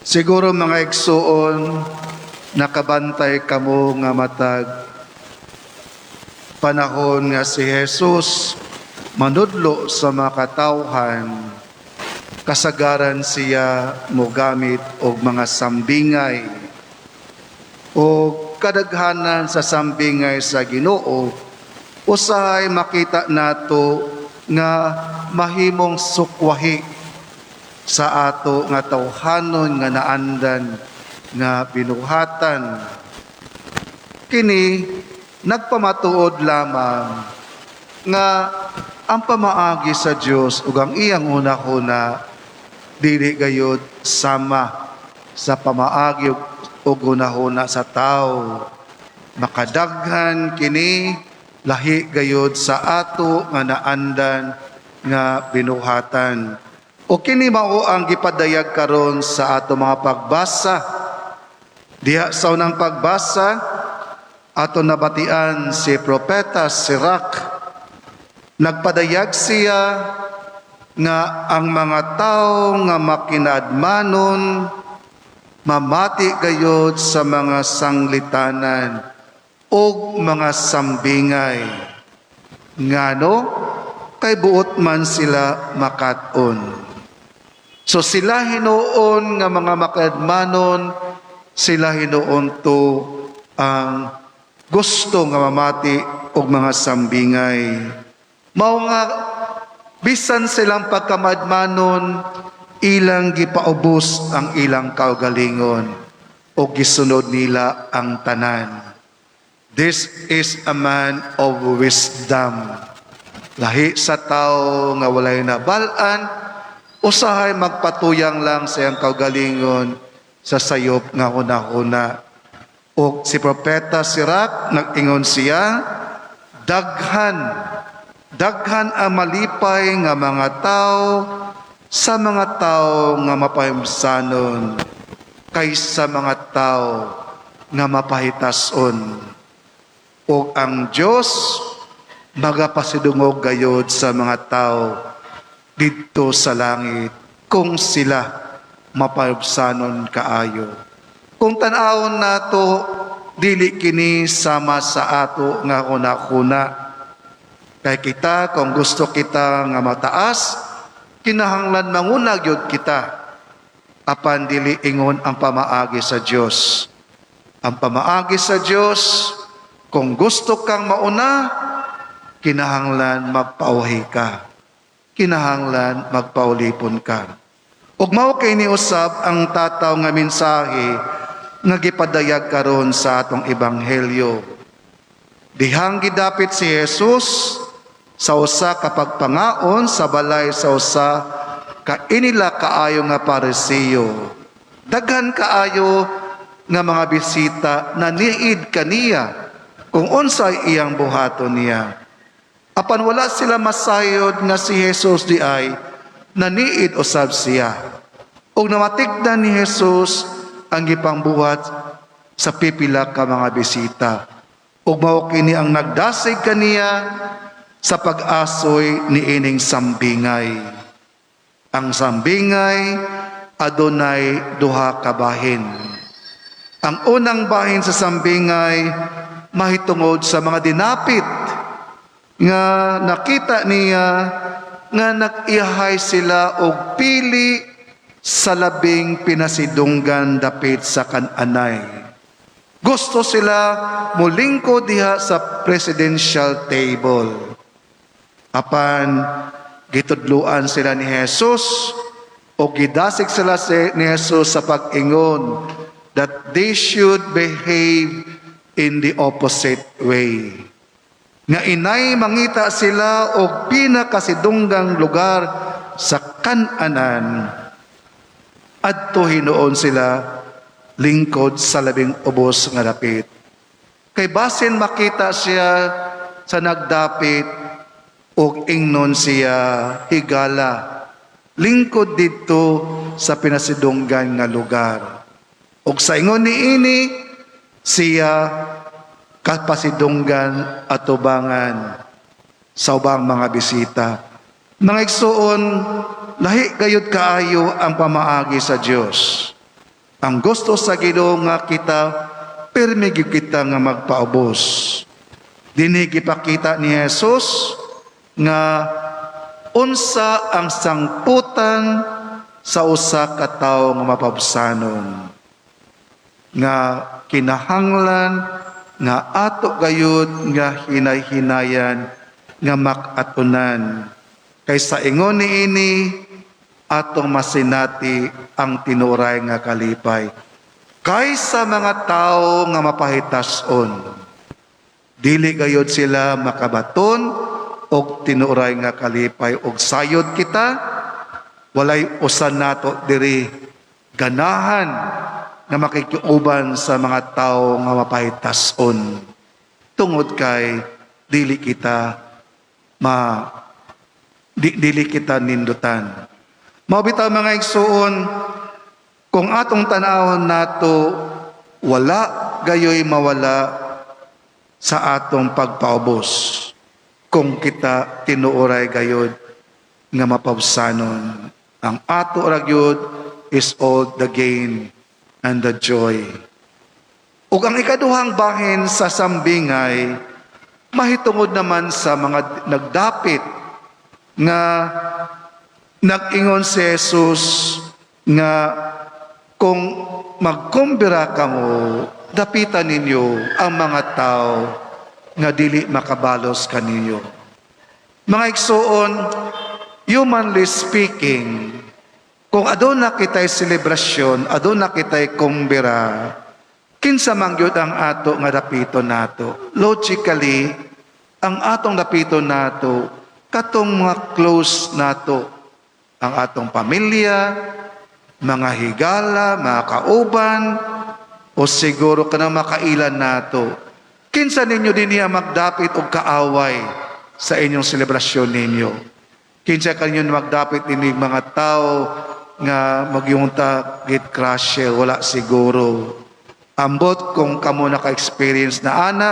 Siguro, mga igsuon, nakabantay kamo nga matag panahon nga si Jesus manudlo sa mga katawhan, kasagaran siya mogamit og mga sambingay. O kadaghanan sa sambingay sa Ginoo, usahay makita nato nga mahimong sukwahi sa ato nga tawhanon nga naandan nga binuhatan. Kini nagpamatuod lamang nga ang pamaagi sa Dios ug ang iyang hunahuna dili gayud sama sa pamaagi ug hunahuna sa tao. Makadaghan kini lahi gayud sa ato nga naandan nga binuhatan. O kini mao ang gipadayag karon sa ato mga pagbasa. Diha sa unang pagbasa, ato nabatian si Propeta Sirach. Nagpadayag siya nga ang mga tao nga makinaadmanon mamati gayod sa mga sanglitanan ug mga sambingay. Ngano? Kay buot man sila makat-on. So sila hinuon nga mga makadmanon, sila hinuon to ang gusto nga mamati og mga sambingay. Mao nga bisan silang pagkamadmanon, ilang gipaubos ang ilang kaugalingon o gisunod nila ang tanan. This is a man of wisdom. Lahi sa tao nga walay nabal-an, usahay magpatuyang lang sa iyang kaugalingon sa sayop nga hunahuna. O si Propeta Sirach, nag-ingon siya, daghan, daghan ang malipay nga mga tao sa mga tao nga mapahimsanon kaysa mga tao nga mapahitason. O ang Diyos magapasidungog gayod sa mga tao didto sa langit kung sila mapahimsanon kaayo. Kung tan-awon nato, dili kini sama sa ato nga hunahuna. Kay kita, kung gusto kita nga mataas, kinahanglan manguna gyud kita. Apan dili ingon ang pamaagi sa Dios. Ang pamaagi sa Dios, kung gusto kang mauna, kinahanglan magpauhi ka. Kinahanglan magpaulipon ka. Ug mao kay ni usab ang tataw nga mensahe nga gipadayag karon sa atong ebanghelyo. Dihang gidapit si Jesus sa usa ka pagpangaon sa balay sa usa ka inila kaayo nga Parisiyo. Daghan kaayo nga mga bisita na niid kaniya kung unsay iyang buhaton niya. Apan wala sila masayod nga si Jesus di ay naniid usab siya. Ug namatikdan ni Jesus ang gipangbuhat sa pipila ka mga bisita. Ug mao kini ang nagdasig kaniya sa pag-asoy niining sambingay. Ang sambingay adunay duha ka bahin. Ang unang bahin sa sambingay mahitungod sa mga dinapit nga nakita niya nga nag-ihay sila og pili sa labing pinasidunggan dapit sa kananay. Gusto sila mulingkod diha sa presidential table. Apan gitudluan sila ni Jesus o gidasig sila ni Jesus sa pag-ingon that they should behave in the opposite way. Nga inay mangita sila og pinakasidunggang lugar sa kananan, adto hinuon sila lingkod sa labing ubos nga dapit. Kay basin makita siya sa nagdapit og ingnon siya, "Higala, lingkod didto sa pinasidunggan nga lugar." Og sa ingon niini, siya kapasidunggan atubangan sa ubang mga bisita. Mga igsuon, lahi gayud kaayo ang pamaagi sa Dios. Ang gusto sa Ginoo nga kita pirmi gyud kita nga magpaubos. Dinhi gipakita ni Jesus nga unsa ang sangputan sa usa ka tawo nga mapabsanon, nga kinahanglan nga ato gayud nga hinay-hinayan nga mak-atunan, kay sa ingon niini atong masinati ang tinuray nga kalipay. Kay sa mga tao nga mapahitas-on, dili gayud sila makabaton og tinuray nga kalipay. Og sayod kita, walay usa nato diri ganahan nga makikiuban sa mga tao nga mapahitas-on, tungod kay dili kita nindutan. Mao bitaw, mga igsuon, kung atong tan-awon nato, wala gayoy mawala sa atong pagpaubos kung kita tinuoray gayod nga mapabsanon. Ang ato ra gyud is all the gain and the joy. Ug ang ikaduhang bahin sa sambingay mahitungod naman sa mga nagdapit nga nag-ingon si Jesus nga kung magkumbira kamo, dapitan ninyo ang mga tao nga dili makabalos kaninyo. Mga igsuon, humanly speaking, kung aduna kita'y selebrasyon, aduna kita'y kumbira, kinsa man gyud ang ato nga dapiton nato? Logically, ang atong dapiton nato, katong mga close nato, ang atong pamilya, mga higala, mga kauban, o siguro kanang makailan nato. Kinsa ninyo dinhi ang magdapit og kaaway sa inyong selebrasyon ninyo? Kinsa kanyo magdapit ini mga tao nga magyunta gate crasher? Wala siguro. Ambot kung kamo naka-experience na ana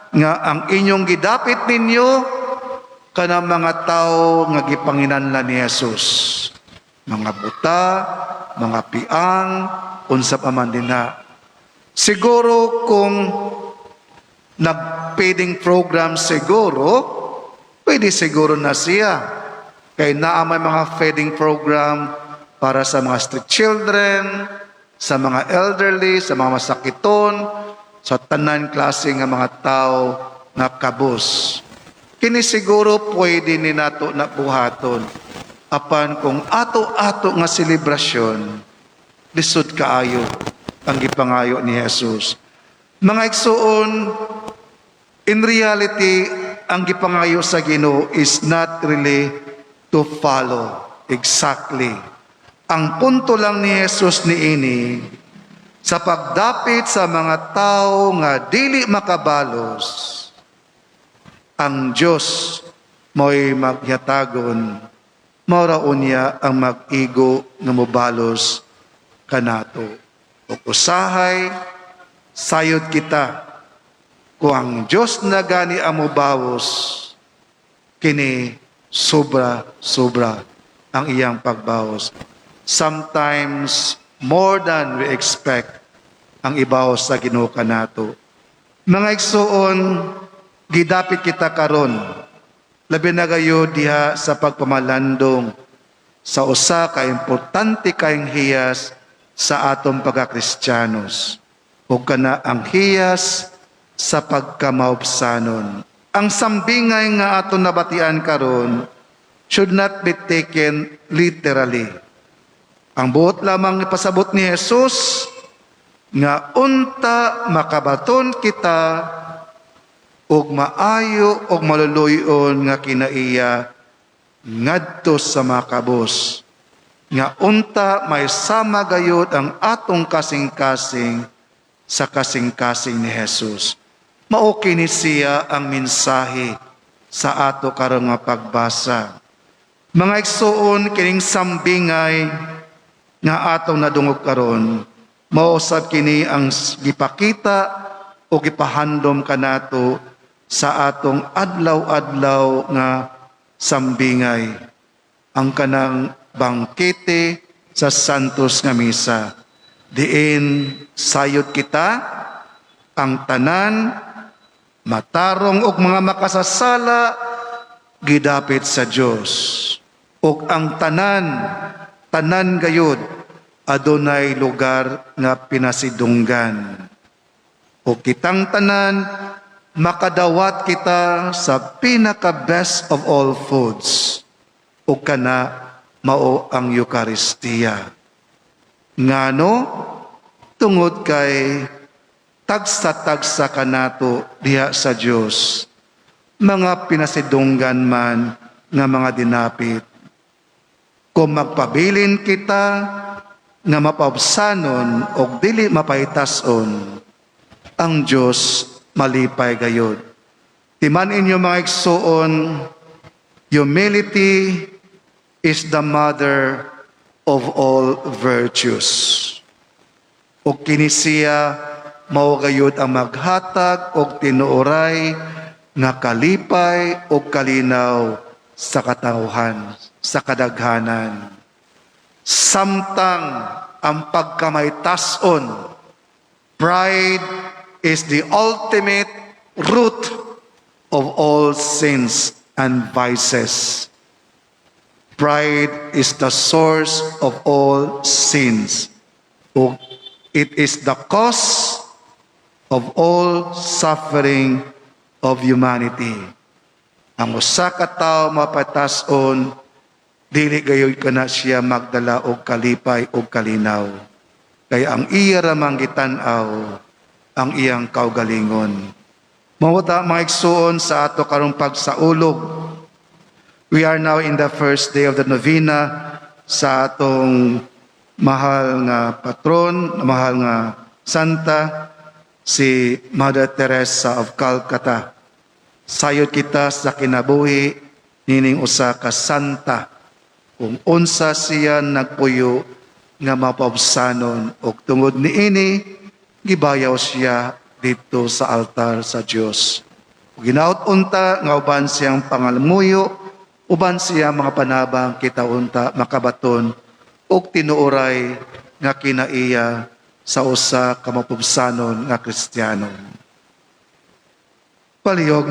nga ang inyong gidapit ninyo kanang mga tao nga gipanginanlan ni Jesus. Mga buta, mga piang, unsa pa man dinha. Siguro kung nag-feeding program siguro, pwede siguro na siya. Kay naa may mga feeding program para sa mga street children, sa mga elderly, sa mga masakiton, sa tanan klase nga mga tao nga kabus. Kini siguro pwede ni nato na buhaton. Apan kung ato-ato nga selebrasyon, lisod kaayo ang gipangayo ni Jesus. Mga igsuon, in reality, ang gipangayo sa Ginoo is not really to follow exactly. Ang punto lang ni Jesus niini, sa pagdapit sa mga tao nga dili makabalos, ang Diyos mo'y magyatagon, mao ra unya ang mag-igo nga mobalos kanato. O usahay, sayod kita, kung ang Diyos na gani ang mobalos, kini sobra-sobra ang iyang pagbalos. Sometimes, more than we expect ang ibalos sa Ginoo kanato. Mga igsuon, gidapit kita karon, labi na gayud diha sa pagpamalandong sa usa ka importante kayong hiyas sa atong pagkakristiyanos, ug kana ang hiyas sa pagkamaupsanon. Ang sambingay nga aton nabatian karon should not be taken literally. Ang buot lamang ipasabot ni Jesus nga unta makabaton kita og maayo og maluluyon nga kinaiya ngadto sa makabos, nga unta may sama gayud ang atong kasing-kasing sa kasing-kasing ni Jesus. Mao kini siya ang mensahe sa ato karon nga pagbasa. Mga igsuon, kining sambingay nga atong nadungog karon, mao sab kini ang gipakita o gipahandom kanato sa atong adlaw-adlaw nga sambingay, ang kanang bangkete sa Santos nga Misa. Diin sayod kita, ang tanan, matarong og mga makasasala, gidapit sa Dios. Ug ang tanan, tanan gayud, adunay lugar nga pinasidunggan. O kitang tanan, makadawat kita sa pinaka best of all foods. O kana mao ang Eukaristiya. Ngano? Tungod kay tagsa-tagsa kanato diha sa Dios, mga pinasidunggan man nga mga dinapit. Kung magpabilin kita nga mapaubsanon og dili mapahitason, ang Dios malipay gayod. Timan inyo, mga igsuon, humility is the mother of all virtues. O kini siya mao gayud ang maghatag og tinuoray nga kalipay o kalinaw sa katawhan, sa kadaghanan. Samtang ang pagkamahitason, pride is the ultimate root of all sins and vices. Pride is the source of all sins. O it is the cause of all suffering of humanity. Ang usa ka tawo mapahitason, dili gayud kana siya magdala og kalipay og kalinaw. Kay ang iya ra man gitan-aw ang iyang kaugalingon. Mao ta, mga igsuon, sa ato karong pagsaulog. We are now in the first day of the novena sa atong mahal nga patron, mahal nga santa, si Mother Teresa of Calcutta. Sayod kita sa kinabuhi nining usa ka santa kung unsa siya nagpuyo nga mapaubsanon og tungod niini gibayaw siya didto sa altar sa Dios. Ginaot unta nga uban siyang pangamuyo, uban siya mga panabang, kita unta makabaton og tinuoray nga kinaiya sa usa ka mapubsanon nga Kristiyano. Palihog.